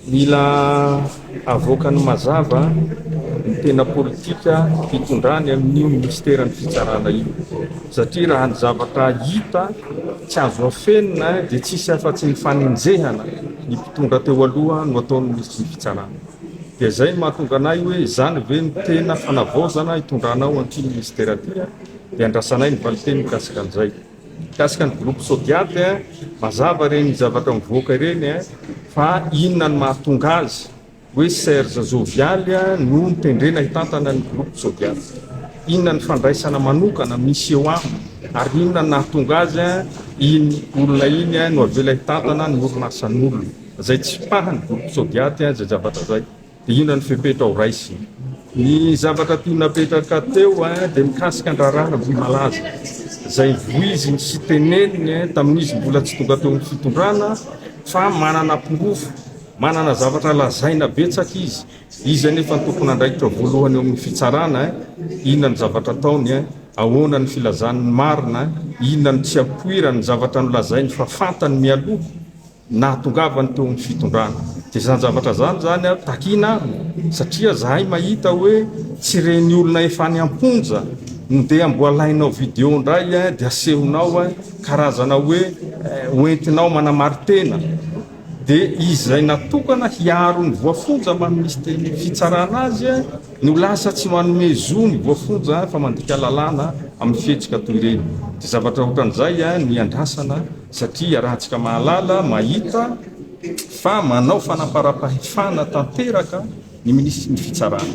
Mila avoakany mazava ny tena politika hitondrany amin'io minisiteran'ny fitsarana io satria raha ny zavatra hita tsy azo afenina dia tsisy afa-tsy ny fanenjehana ny mpitondra teo aloha no ataon'ny minisitry ny fitsarana. Dia izay no mahatonga anay hoe izany ve no tena fanavaozana hitondranao an'ity minisitera ity dia andrasanay ny valinteny mikasika an'izay. Mikasika ny groupe Sodiat, mazava ireny zavatra mivoaka ireny fa inona no mahatonga azy hoe Serge Jovial no notendrena hitantana ny groupe Sodiat? Inona ny fandraisana manokana misy eo aminy ary inona no nahatonga azy iny olona iny no avela hitantana ny orinasan'olona izay tsy pahan'ny groupe Sodiat izay zavatra izay? Dia inona ny fepetra ho raisina? Ny zavatra toy napetraka teo dia mikasika ny raharaha Ambohimalaza izay voiziny sy teneniny tamin'izy mbola tsy tonga teo amin'ny fitondrana fa manana porofo, manana zavatra lazaina betsaka izy. Izy anefa no tompon'andraikitra voalohany eo amin'ny fitsarana, inona ny zavatra ataony, ahoana ny filazany ny marina, inona no tsy ampoirany ny zavatra nolazainy fa fantany mialoha. nahatongavany teo amin'ny fitondrana. Dia izany zavatra izany izany takiana aminy satria zahay mahita hoe tsy ireny olona efa any am-ponja no ndeha mbo alainao video indray dia asehonao karazana hoe hoentinao manamari-tena dia izy izay natokana hiaro ny voafonja maha minisitery fitsarana azy no lasa tsy manome zo ny voafonja fa mandika lalàna amin'ny fihetsika toy ireny. Dia zavatra ohatran'izay no iandrasana. Satria iarahantsika mahalala, mahita fa manao fanamparam-pahefana tanteraka ny minisitry ny fitsarana.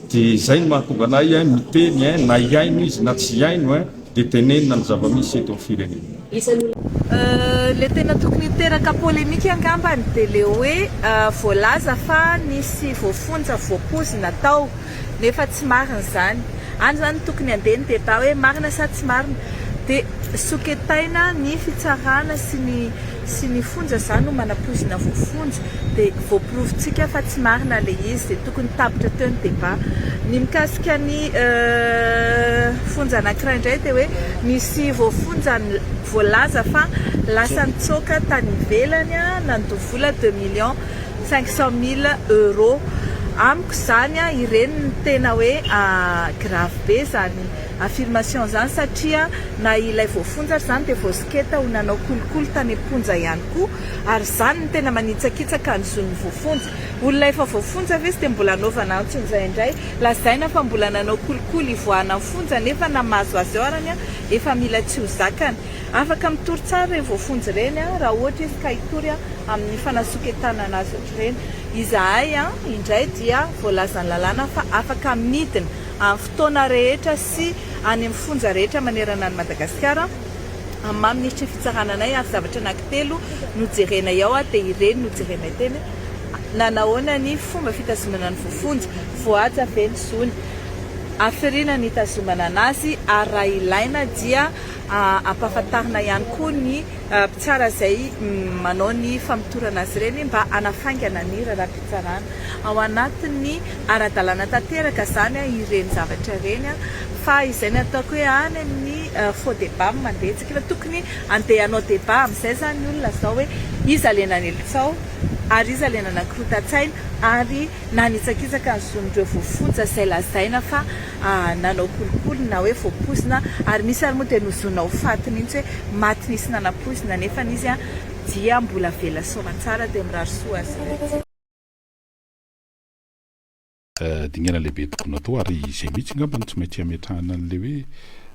Dia izay no mahatonga anay miteny na hihaino izy na tsy hihaino dia tenenina ny zava-misy eto amin'ny firenena. Le tena tokony hiteraka polémique angambany dia le hoe voalaza fa nisy voafonja voapoizina tao nefa tsy marina izany. Any izany no tokony handeha ny débat hoe marina sa tsy marina. Dia soketaina ny fitsarana sy ny sy ny fonja izany no manapoizina voafonja. Dia voaporofontsika fa tsy marina ilay izy. Dia tokony tapitra teo ny débat. Ny mikasika ny fonja anankiray indray dia hoe nisy voafonja voalaza fa lasa nitsoaka tany ivelany nandoa vola deux millions 500 mille euros. Amiko izany ireny no tena hoe grave be izany affirmation izany satria na ilay voafonja ary izany dia voasoketa ho nanao kolikoly tany am-ponja ihany koa ary izany no tena manitsakitsaka ny zon'ny voafonja. Olona efa voafonja ve izy dia mbola anaovana antsonjay indray? Lazaina fa mbola nanao kolikoly hivoahana ny fonja nefa na mahazo azy eo arany efa mila tsy ho zakany. Afaka mitory tsara ireny voafonja ireny raha ohatra izy ka hitory amin'ny fanasoketanana azy ohatr'ireny. Izahay indray dia voalazan'ny lalàna fa afaka midina amin'ny fotoana rehetra sy any amin'ny fonja rehetra manerana an'i Madagasikara amin'ny maha minisitry ny fitsarana anay ary zavatra anankitelo no jerenay ao dia ireny no jerenay teny nanahoana ny fomba fitazomana ny voafonja, voahaja ve ny zony, hafiriana ny hitazomana anazy ary raha ilaina dia ampahafantarina ihany koa ny mpitsara izay manao ny famotorana azy ireny mba hanafaingana ny raharaham-pitsarana. Ao anatin'ny ara-dalàna tanteraka izany ireny zavatra ireny fa izay no ataoko hoe any amin'ny faux débat no mandeha tsika fa tokony handeha hanao débat amin'izay izany ny olona izao hoe iza ilay nanely tsaho ary iza ilay nanakorontan-tsaina ary nanitsakitsaka ny zon'ireo voafonja izay lazaina fa nanao kolikoly na hoe voapoizina ary misy ary moa dia nozonina ho faty mihitsy hoe maty nisy nanapoizina nefa izy dia mbola vela soamantsara dia mirary soa azy ireo. Dingana lehibe tokony hatao ary izay mihitsy angamba no tsy maintsy hametrahana an'ilay hoe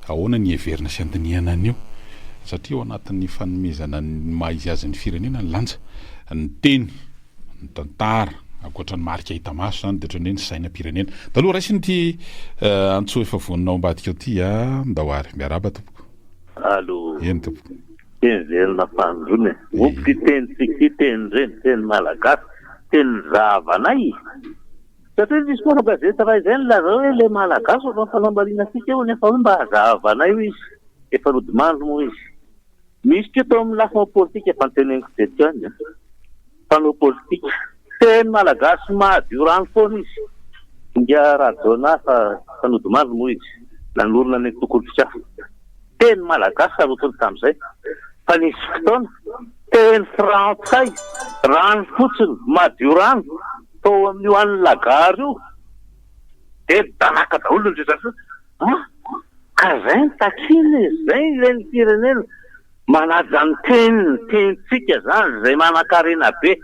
ahoana ny heverina sy handinihana an'io satria ao anatin'ny fanomezana ny maha izy azy ny firenena ny lanja, ny teny. Ny tantara, ankoatra ny marika hita maso izany dia ohatran'ny hoe ny sainam-pirenena. Taloha raisina ity antso efa vonona ao ambadika ao ity a! Ndao ary. Miarahaba tompoko. Allo. Eny tompoko. Teny velona fahandroana e. Omby ity tenintsika ity, tenin-dreny, teny malagasy, tenin'ny zahavanay. Satria nisy mpanao gazety iray izay nilaza hoe ilay malagasy manao fanambariana antsika eo nefa hoe mba zahavanay hoy izy. Efa nodimandry moa izy. Misy koa tao amin'ny lafiny politika efa noteneniko teto ihany an. Mpanao politika. Teny malagasy madio rano foana izy. Ingahy Rajaonah fa fa nodimandry moa izy. Nanorina ny antoko Otrikafo. Teny malagasy sarotiny tamin'izay. Fa nisy fotoana. Teny frantsay, rano fotsiny, madio rano, tao amin'io an'i la gare io, dia nitanaka daholo ny rehetra rehetra. An! Ka izay no takiana e, izay ilain'ny firenena, manaja ny teniny, tenintsika izany, izay manankarena be,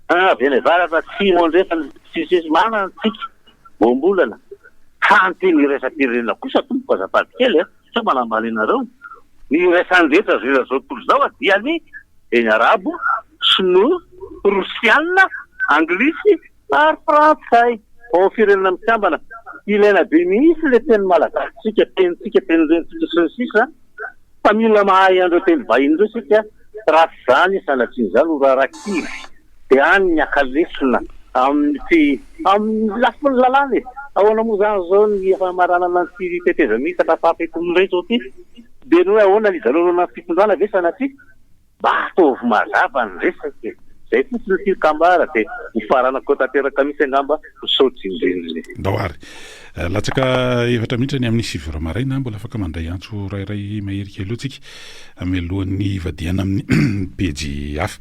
avy any avaratra, atsimo, andrefana, sy ny sisa, manana isika, voambolana. Fa ny teny iraisam-pirenena kosa tompoko azafady kely a! Sao manambany anareo? Ny iraisan'ny rehetra izao izao tontolo izao dia ny teny arabo, sinoa, rosiana, anglisy ary frantsay ao amin'ny firenena mikambana. Ilaina be mihitsy ilay teny malagasintsika, tenintsika, tenin-drenintsika sy ny sisa fa mila mahay an'ireo teny vahiny ireo isika raha tsy izany sanatrian'izany ho raharaha kivy. Dia any ny haka lesona amin'ny amin'ny lafiny lalàna e! Ahoana moa izany izao ny famaranana an'ity tetezamita fahafito indray izao ity? Dia ny hoe ahoana ny hijanonana amin'ny fitondrana ve sanatria? Mba ataovy mazava ny resaka e! Izay fotsiny no tiako hambara dia hofaranako tanteraka mihitsy angamba. Misaotra indrindra e! Ndao ary. Latsaka efatra minitra ny amin'ny 9 ora maraina, mbola afaka mandray antso iray iray mahery kely eo tsika mialohan'ny hivadihana amin'ny pejy hafa.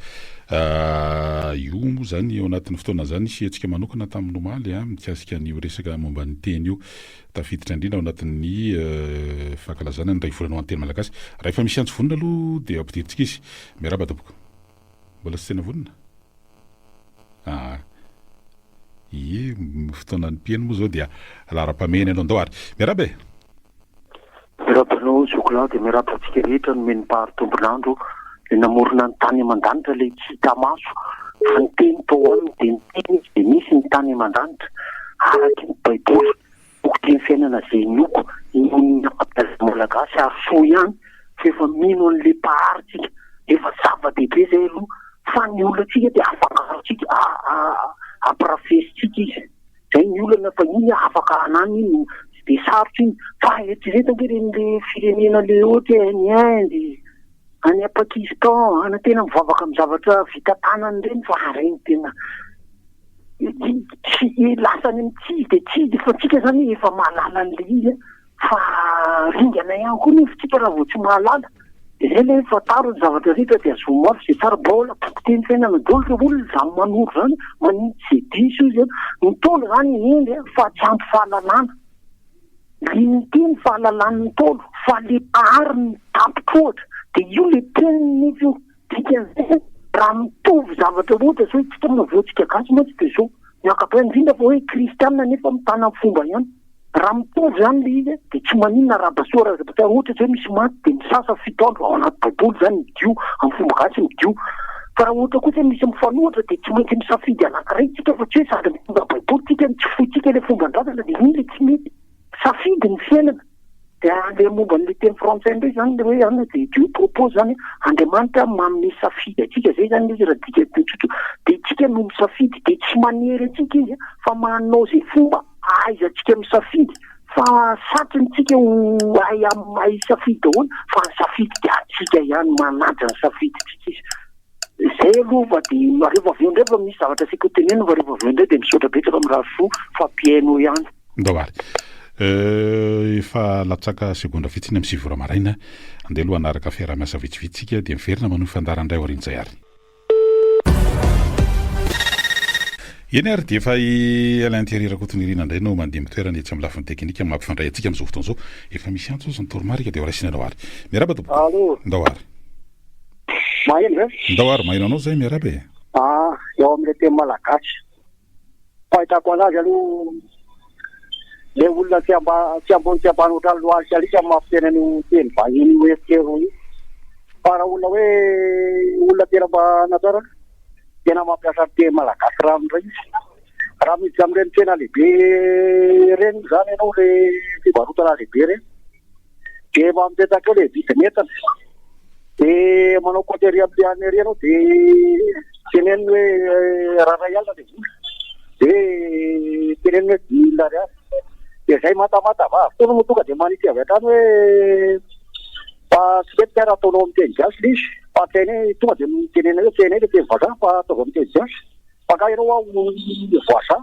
Io moa izany ao anatin'ny fotoana izany nisy hetsika manokana tamin'ny omaly mikasika an'io resaka momba ny teny io. Tafiditra indrindra ao anatin'ny fankalazana ny iray volana ho an'ny teny malagasy. Raha efa misy antso vonona aloha dia ampidirintsika izy. Miarahaba tompoko. Mbola tsy tena vonona? Ah. Ie, fotoanan'ny mpihaino moa izao dia laharam-pahamehana ianao. Ndao ary. Miarahaba e! Miarahaba anao zoky lahy dia miarahaba antsika rehetra nomen'ny Mpahary tombon'andro ilay namorona ny tany aman-danitra ilay tsy hita maso fa ny teny tao aminy dia niteny izy dia nisy ny tany aman-danitra araky ny baiboly boky teny fiainana izay inoako noho ny ankabeazan'ny malagasy ary soa ihany fa efa mino an'ilay Mpahary tsika efa zava-dehibe izay aloha fa ny olantsika dia afangarontsika ampirafesintsika izy Zay ny olana fa iny afaka hanany iny tsy de sarotra iny fa eritrereto ange reny le firenena le ohatra hoe any Inde, any Pakistan, any tena mivavaka amin'ny zavatra vita tanana ireny fa reny tena tsy lasa any amin'ny tsy izy de tsy izy fa tsika zany efa mahalala an'le izy Fa ringana ihany koa nefa tsika raha vao tsy mahalala. Dia zay ilay hoe fantaro ny zavatra rehetra dia azomy mafy izay tsara. Mbola boky teny fiainana daholo ireo olona izany manoro izany, manitsy izay diso izy. Ny Ntaolo izany hendry fa tsy ampy fahalalana. Ilay niteny fahalalan'ny Ntaolo fa ilay mpahary no tapitr'ohatra. Dia io ilay teniny nefa io. Dikan'izay raha mitovy zavatra ohatra izao isika voantsika gasy mantsy dia izao. Ny ankapobeny indrindra fa hoe kristianina nefa mitana ny fomba ihany. Raha mitovy izany ilay izy dia tsy maninona raha basoa raha zavatra ohatra izao misy maty dia misasa fito andro ao anaty baiboly izany midio amin'ny fomba gasy midio fa raha ohatra kosa misy mifanohitra dia tsy maintsy misafidy anankiray tsika fa tsy hoe sady mitondra baiboly tsika no tsy fointsika ilay fomban-drazana dia iny ilay tsy mety safidy ny fiainana dia ilay momba an'ilay teny frantsay indray izany ilay hoe any dia Dieu propose izany Andriamanitra manome safidy antsika izay izany ilay izy raha dika teny tsotsotra dia tsika no misafidy dia tsy manery antsika izy fa manao izay fomba Ahaizantsika misafidy fa satriny tsika ho hay mahay hisafidy daholo fa ny safidy dia antsika ihany manaja ny safidintsika izy. Zay aloha fa dia rehefa avy eo indray fa misy zavatra tiako hotenenina fa rehefa avy eo indray dia misaotra betsaka mirary soa fa mpihaino ihany. Ndao ary. Efa latsaka segondra vitsy ny amin'ny 9 ora maraina. Andeha aloha hanaraka fiaraha-miasa vitsivitsy isika dia miverina manohy fandaharana indray aorian'izay ary. Eny ary dia efa i Alain Thierry Rakotonirina indray no mandimby toerana etsy amin'ny lafiny teknika mampifandray antsika amin'izao fotoana izao. Efa misy antso aza ny toromarika dia ho raisina anao ary. Miarahaba tompoko. Allô. Ndao ary. Maheno ve? Ndao ary, maheno anao izay, miarahaba e. Ah, eo amin'ilay teny malagasy. Fahitako anazy aloha le olona tsy amba tsy ambony tsy ambany ohatran'ny lohalika alika no mampiteny an'io teny vahiny io eritreritro io. Fa raha olona hoe olona tena mba natsara tena mampiasa ny teny malagasy ranoray izy. Raha miditra amin'ireny tsena lehibe ireny moa izany ianao le fivarotana lehibe ireny dia efa mipetaka eo le vidin'entana. Dia manao compte ery amin'ny anona ery ianao dia teneniny hoe raha iray alina ilay vola dia teneniny hoe dix mille ariary. Dia izay matamata vavy foana moa tonga dia manitsy avy hatrany hoe fa tsy mety kay raha ataonao amin'ny teny gasy ilay izy fa tsy hainay tonga dia tenenina hoe tsy hainay ilay teny vazaha fa ataovy amin'ny teny gasy. Fa angaha ianao hoa voisin?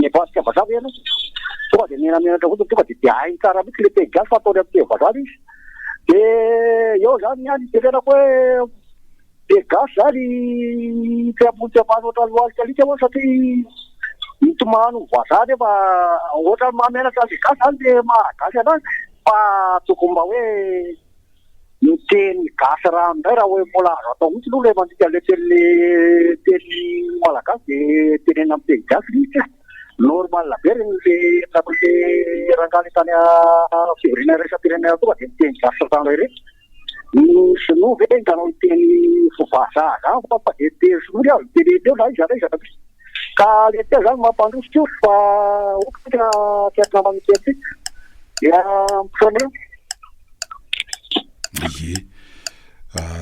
Mivadika vazaha ve ianao? Tonga dia menamenatra fotsiny, tonga dia dia hainy tsara mihitsy ilay teny gasy fa ataony amin'ny teny vazaha ilay izy. Dia eo izany ny ahy ny itenenako hoe. Le gasy zany tsy ambony tsy ambany ohatran'ny lohalika alika ho'a satria mitomany ho vazaha nefa ohatran'ny mahamenatra an'le gasy zany le maha gasy anazy fa tokony mba hoe miteny gasy ranoray raha hoe mbola azo atao mihitsy aloha le mandika an'le teny teny malagasy de tenenina amin'ny teny gasy le izy e. Normal be reny le le rangahy le tany fivoriana iraisam-pirenena tonga de miteny gasy ranoray reny. Ny sinoa ve hitanao hiteny vazaha zany fa fa de teny sinoa ry azo tenenina eo na iza na iza misy. Ka le teny zany mampandroso ko fa ohatra tsy haiko namana miteny ty dia misaona eo. Ie.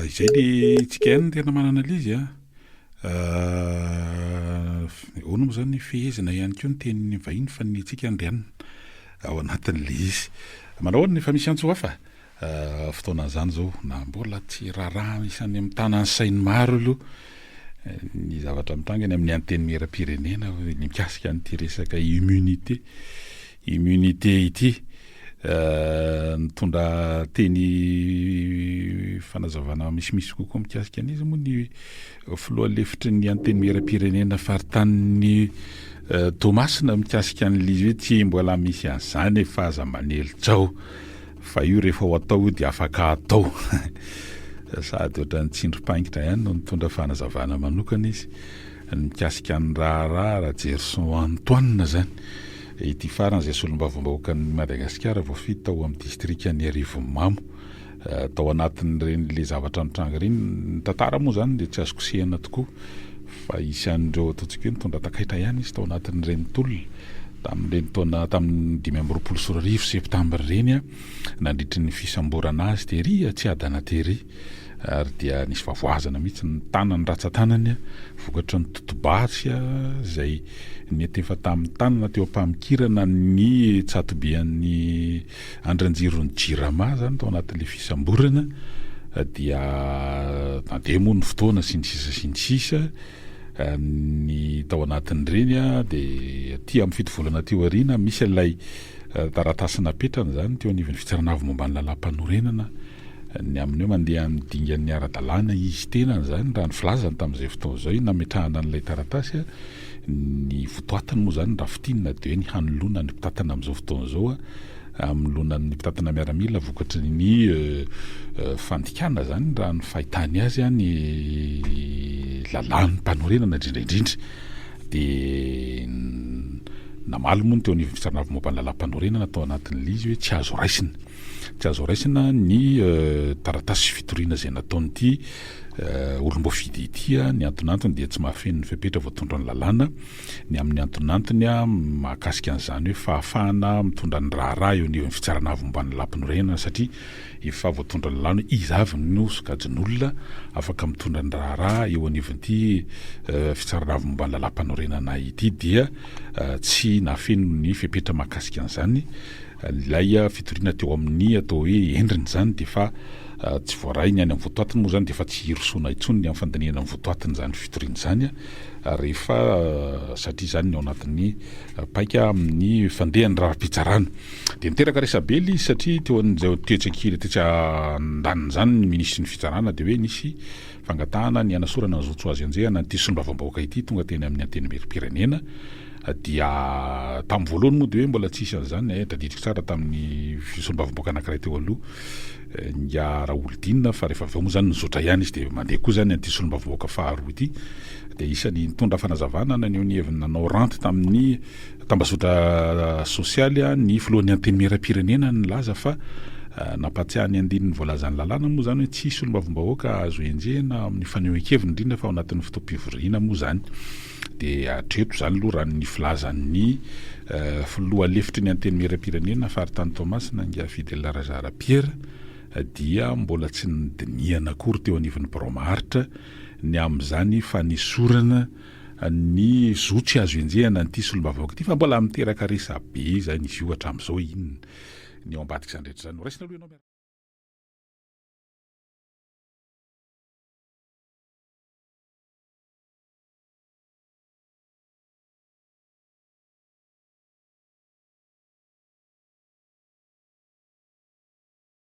Izay le tsika ihany no tena manana le izy a. Ahoana moa zany fehezina ihany koa ny tenin'ny vahiny fa ny antsika andehanina ao anatin'le izy. Manao ahoana efa misy antso hafa? Fotoanan'izany izao na mbola tsy raharaha isan'ny mitana ny sain'ny maro aloha ny zavatra mitranga eny amin'ny antenimieram-pirenena ny mikasika an'ity resaka immunité immunité ity. Nitondra teny fanazavana misimisy kokoa mikasika an'izy moa ny filoha lefitry ny antenimieram-pirenena faritanin'ny Toamasina mikasika an'ilay izy hoe tsy mbola misy an'izany e fa aza manely tsao. Fa io rehefa ho atao io dia afaka atao. Sady ohatran'ny tsindrim-paingitra ihany no nitondra fanazavana manokana izy mikasika ny raharaha Rajerison Antoine izany. Ity farany izay solombavambahoakan'i Madagasikara voafidy tao amin'ny distrikan'i Arivonimamo. Tao anatin'ireny le zavatra nitranga ireny, ny tantara moa izany dia tsy azo kosehina tokoa fa isan'ireo ataontsika hoe nitondra takaitra ihany izy tao anatin'ireny tolona tamin'ireny taona tamin'ny 2025 septambra ireny nandritry ny fisamborana azy tery Tsiadana tery ary dia nisy fahavoazana mihitsy ny tanany ratsan-tanany vokatry ny totobatsy izay niantefa tamin'ny tanana teo am-pamikirana ny tsatobian'ny andrin-jiron'ny Jirama izany tao anatin'ilay fisamborana dia nandeha moa ny fotoana sy ny sisa sy ny sisa ny tao anatin'ireny dia aty amin'ny fito volana aty aoriana misy ilay taratasy napetrany izany teo anivon'ny fitsarana avo momba ny lalàmpanorenana ny amin'ny hoe mandeha amin'ny dingan'ny ara-dalàna izy tenany izany raha ny filazany tamin'izay fotoana izay nametrahana an'ilay taratasy ny votoatiny moa izany raha fintinina dia hoe ny hanoloana ny mpitantana amin'izao fotoana izao Hanoloana ny mpitantana miaramila vokatry ny fandikana izany raha ny fahitany azy ny lalàm-panorenana indrindra indrindra. Dia namaly moa ny teo anivon'ny fitsarana avo momba ny lalàm-panorenana tao anatin'ilay izy hoe tsy azo raisina. Tsy azo raisina ny taratasy fitoriana izay nataon'ity olom-boafidy ity. Ny antonantony dia tsy mahafeno ny fepetra voatondron'ny lalàna. ny amin'ny antonantony mahakasika an'izany hoe fahafahana mitondra ny raharaha eo anivon'ny fitsarana avo momba ny lampinorenana satria efa voatondra lalàna hoe iza avy no sokajin'olona afaka mitondra ny raharaha eo anivon'ity fitsarana avo momba ny lalàmpanorenana ity dia tsy nahafeno ny fepetra mahakasika an'izany ilay fitoriana teo amin'ny atao hoe endriny izany dia efa tsy voaray ny any amin'ny votoatiny moa izany dia efa tsy hirosoana intsony ny amin'ny fandinihana ny votoatiny izany fitoriana izany rehefa satria izany ny ao anatin'ny paika amin'ny fandehan'ny raharaham-pitsarana. Dia niteraka resabe ilay izy satria teo an'izay tetsy ankila tetsy andanin'izany ny minisitry ny fitsarana dia hoe nisy fangatahana ny hanasorana ny zo tsy ho azo enjehina an'ity solombavambahoaka ity tonga teny amin'ny antenimierim-pirenena dia tamin'ny voalohany moa dia hoe mbola tsy hisy an'izany eh, tadidiko tsara tamin'ny solombavambahoaka anankiray teo aloha Ingahy Raholidinina fa rehefa avy eo moa izany nizotra ihany izy dia mandeha koa izany an'ity solombavambahoaka faharoa ity dia isan'ny nitondra fanazavana naneho ny heviny nanao ranty tamin'ny tambazotra sosialy ny filohan'ny antenimieram-pirenena nilaza fa nampahatsiahy ny andininy voalazan'ny lalàna moa izany hoe tsy solombavambahoaka azo enjehina amin'ny fanehoan-keviny indrindra fa ao anatin'ny fotoam-pivoriana moa izany dia hatreto izany aloha raha ny filazan'ny filoha lefitry ny Antenimierampirenena faritany Toamasina Ingahy Fidèle Razara Pierre dia mbola tsy nodinihana akory teo anivon'ny birao maharitra ny amin'izany fanesorana ny zo tsy azo enjehana an'ity solombavambahoaka ity fa mbola miteraka resabe izany izy io hatramin'izao inona ny ao ambadik'izany rehetra izany. Horaisina aloha ianao miaraka.